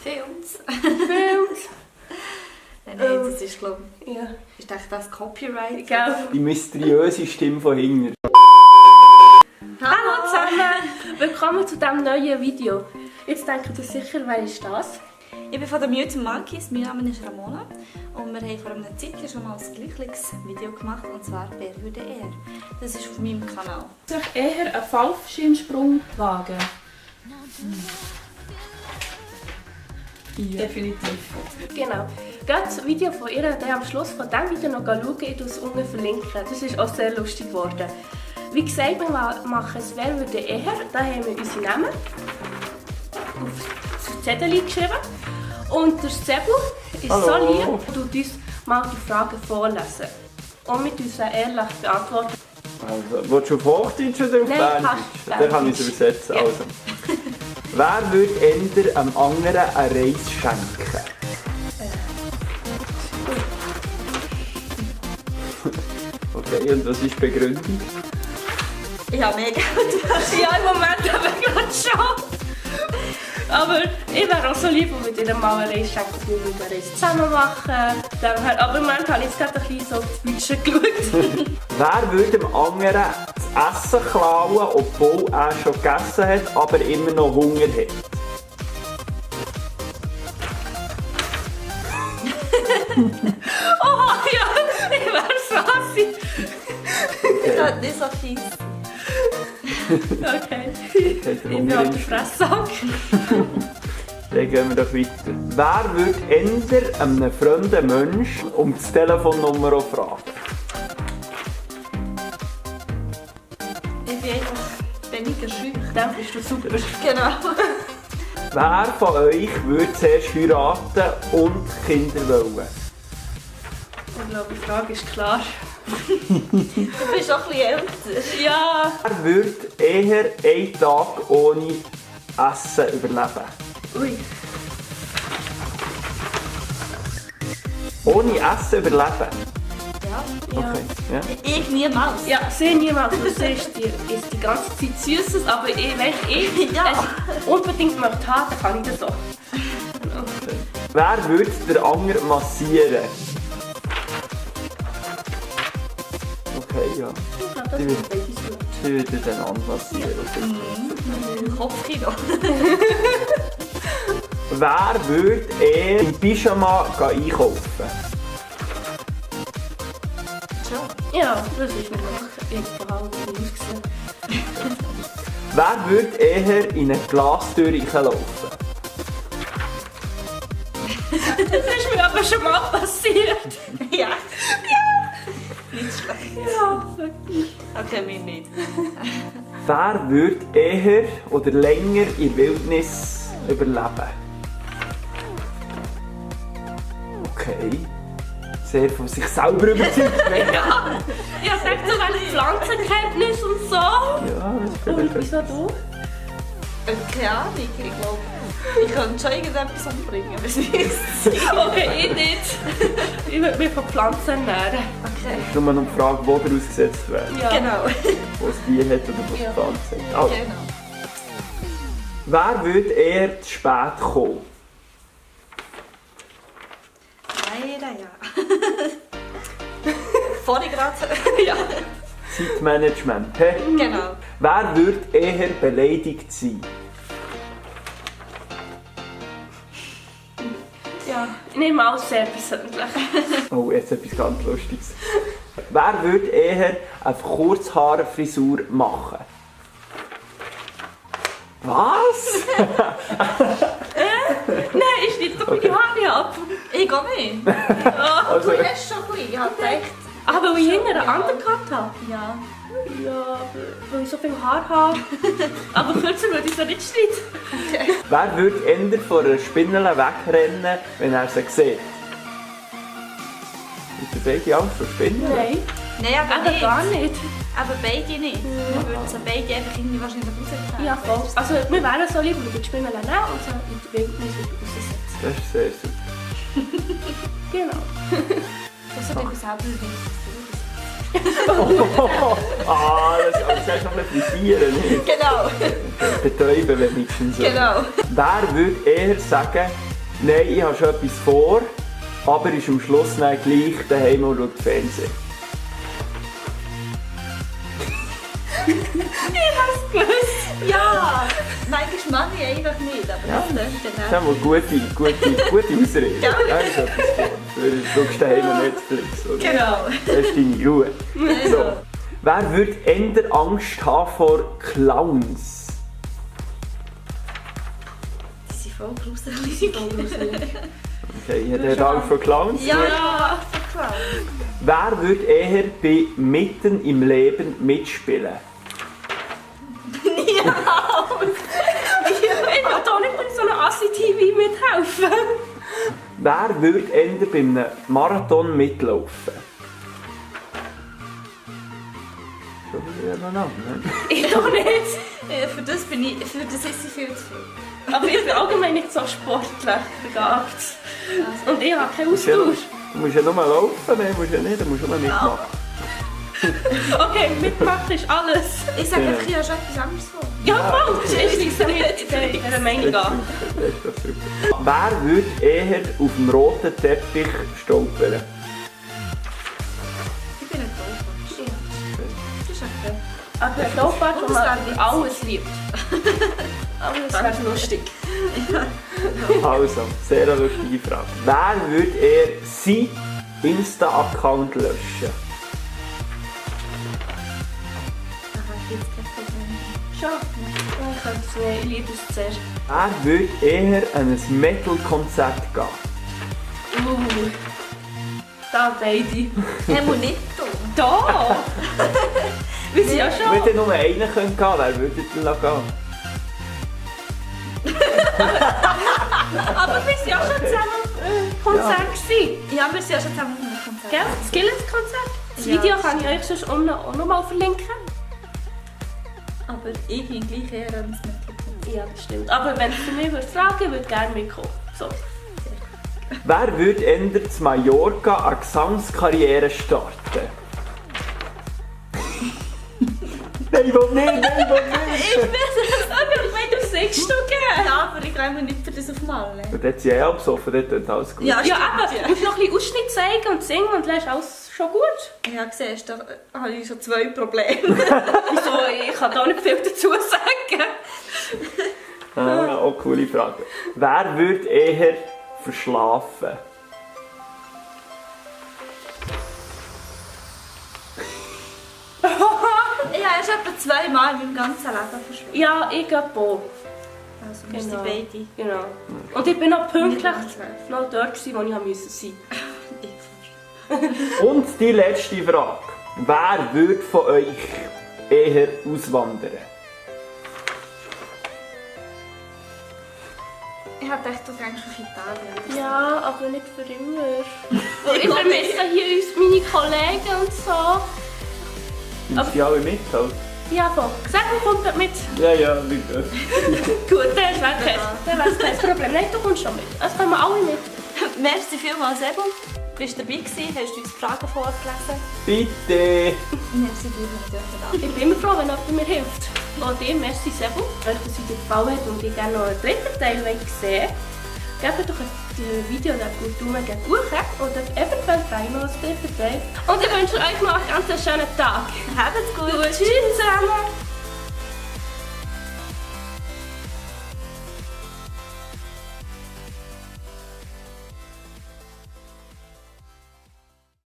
Films. Films. Nein, das ist, glaube ich, Ja. ist echt das Copyright. Gell? Die mysteriöse Stimme von hinten. Hallo zusammen! Willkommen zu diesem neuen Video. Jetzt denkt ihr sicher, wer ist das? Ich bin von den Mutant Monkeys, mein Name ist Ramona. Und wir haben vor einer Zeit schon mal ein gleiches Video gemacht, und zwar «Wer würde er?». Das ist auf meinem Kanal. Sich eher einen Fallschirmsprung wagen. Ja. Definitiv. Genau. Geht das Video von ihr dann am Schluss von diesem Video noch schauen, ich verlinke es unten. Das ist auch sehr lustig geworden. Wie gesagt, wir machen es «Wer würde eher?». Da haben wir unsere Namen auf das Zettel geschrieben. Und der Sebu ist so lieb und tut uns mal die Fragen vorlesen. Und mit uns ehrlich beantworten. Also, willst du auf Hochdeutsch oder auf Berndeutsch? Dann kann ich es übersetzen. Ja. Also. Wer würde eher einem anderen eine Reise schenken? Okay, und was ist die Begründung? Ich habe mehr Geld. Ja, im Moment haben wir gerade schon. Aber ich wäre auch so lieb, und mit ihnen mal eine Reise schenken, dass wir eine Reise zusammen machen. Aber im Moment habe ich jetzt gerade ein bisschen so auf das Budget geschaut. Wer würde dem anderen das Essen klauen, obwohl er schon gegessen hat, aber immer noch Hunger hat? Oh ja, ich wäre Sassi. Das ist nicht so fies. Okay. Okay, der Ich bin Hunger auf der ist. Fresssack. Dann gehen wir doch weiter. Wer würde eher einem fremden Menschen um die Telefonnummer fragen? Ich bin einfach weniger schüch. Dann bist du super. Genau. Wer von euch würde zuerst heiraten und Kinder wollen? Ich glaube, die Frage ist klar. Du bist auch ein bisschen älter. Ja. Wer würde eher einen Tag ohne Essen überleben? Ui. Ohne Essen überleben? Ja. Ja. Okay. Ja. Ich niemals. Ja, sehr niemand. Du siehst, die isst die ganze Zeit Süßes, aber wenn ich Ja. es unbedingt möchte haben, dann kann ich das auch. Wer würde den anderen massieren? Okay, ja. Ich glaube, das ist beide so. Sie würden den anderen massieren. Kopfkino. Wer würde eher im Pyjama einkaufen? Schon. Ja, das ist mir noch irgendwo halb ausgesehen. Wer würde eher in eine Glastür reinlaufen? Das ist mir aber schon mal passiert. Ja. Nicht schlecht. Ja. Okay, mir nicht. Wer würde eher oder länger in der Wildnis überleben? Okay. Sehr von sich selber überzeugt. Ja. Ich habe gesagt, so eine Pflanzenkenntnis und so. Ja, das ist Und vielleicht wieso du? Keine Ahnung, ich glaube, ich könnte schon irgendetwas umbringen, was ich weiß. Okay, ich nicht. Ich würde mich von Pflanzen ernähren. Okay. nur noch die Frage, wo der ausgesetzt wird. Ja. Genau. Wo es Tier hat oder wo es Ja. Pflanzen hat. Also, Genau. wer würde eher zu spät kommen? Leider ja. Vorhin gerade. Ja. Zeitmanagement. Hä? Genau. Wer würde eher beleidigt sein? Ja. Ich nehme alles sehr persönlich. Oh, jetzt etwas ganz Lustiges. Wer würde eher eine Kurzhaarfrisur machen? Was? Nein, ich schneide doch meine Haare ab. Ich gehe nicht. Also, Du hast schon gut. Ich habe gedacht. Aber weil ich hinten einen Undercut habe. Ja. Ja, weil ich so viel Haar habe. Aber kürzer würde ich es nicht schneiden. wer würde eher vor einer Spinne wegrennen, wenn er sie sieht? Habt ihr beide Angst vor Spinnen? Nein, Nein, aber aber nicht. gar nicht. Aber beide nicht. Wir würden sie beide einfach irgendwie wahrscheinlich rausziehen. Ja, voll. Also wir wären so lieb, wir würden die Spinne nehmen und so in die Wildnis raussetzen. Das ist sehr super. Genau. Das hat etwas selber nicht. Das kannst du noch ein bisschen frisieren, nicht? Genau. Betäuben wenigstens so. Genau. Wer würde eher sagen, Nein, ich habe schon etwas vor, aber ist am Schluss dann gleich daheim und schaut Fernsehen. Ja! Manchmal mache ich einfach nicht, aber das löscht Das dann ist einmal gute Ausrede. Ja. Ja, ist etwas vor. Du schaust daheim Netflix, oder? Genau. Das ist deine Ruhe. So. Wer würde eher Angst haben vor Clowns? Die sind voll gruselig. Okay, ich hätte Angst vor Clowns. Ja, so klar. Wer würde eher bei Mitten im Leben mitspielen? Ich will doch nicht bei so einer Assi-TV mithelfen. Wer würde eher bei einem Marathon mitlaufen? Schon wieder nebeneinander, ne? Ich doch nicht. Für das ist sie viel zu viel. Aber ich bin allgemein nicht so sportlich begabt. Und ich habe keinen Austausch. Du musst ja nur laufen, ne? Musst ja nicht, du musst nur mitmachen. Okay, mitmachen ist alles. Ich sage einfach, ich habe schon etwas anderes vor. Ja, voll. Das ist nicht in dieser Meinung an. Das ist doch super. Wer würde eher auf dem roten Teppich stolpern? Ich bin ein Tollpatsch. Das ist okay. Aber der Taubpatsch, Und der das man wäre witzig. alles liebt. Alles wäre lustig. Also, sehr lustige Frage. Wer würde eher sein Insta-Account löschen? Da habe ich jetzt kein Problem. Schon. Ich könnte es nicht. Ich liebe es sehr. Wer würde eher an ein Metal-Konzert gehen? Da beide. Er muss nicht tun. Da! Wir sind ja schon. Wenn ihr nur einen gehen könnt, wer würde denn gehen? Aber wir sind ja schon zusammen Konzert gewesen. Ja, wir sind ja schon zusammen auf einem Konzert. Gell? Das Skillet-Konzert. Das Ja, Video das kann ich euch sonst auch noch mal verlinken. Aber ich bin gleich eher ans Mittelpunkt. Ja, das stimmt. Aber wenn ihr für mich fragen würde ich gerne mitkommen. So. Wer würde eher zu Mallorca eine Gesangskarriere starten? Nein, ich will nicht, nein, ich will nicht! Aber ich meine, du singst doch gerne. Ja, aber ich glaube mir nicht für das auf Malen. Und dort sind ja besoffen, dort tut alles gut. Ja, Ja, stimmt, aber du musst noch ein bisschen Ausschnitt zeigen und singen und dann ist alles schon gut. Ja, siehst du, da habe ich schon 2 Probleme. Wieso? Ich kann da nicht viel dazu sagen. Auch coole Frage. Wer würde eher verschlafen? Ich habe erst etwa 2 Mal in meinem ganzen Leben verschwunden. Ja, ich gehe auch. Also wir sind Genau. beide. Genau. Und ich bin noch pünktlich Nicht um 12. noch dort gewesen, wo ich sein musste. Und die letzte Frage. Wer würde von euch eher auswandern? Ich habe gedacht, du gehst auf Italien. Ja, aber nicht für immer. Weil ich vermisse hier uns meine Kollegen und so. Sind sie alle mit? Halt? Ja, voll. Sag mal, kommt dort mit. Ja, ja, mit. Gut, das wäre kein Problem. Nein, du kommst schon mit. Es kommen alle mit. Merci vielmals, Sebo. Bist du dabei gewesen? Hast du uns Fragen vorgelesen? Bitte! Merci dir, dass du da Ich bin immer froh, wenn jemand mir hilft. Auch dir, merci Sebu. Wenn euch das Video gefallen hat und ihr gerne noch einen dritten Teil sehen wollt, gebt doch das Video mit Daumen hoch oder eventuell 3 noch ein dritten Teil. Und ich wünsche euch noch einen ganz schönen Tag. Habt's gut. Tschüss zusammen.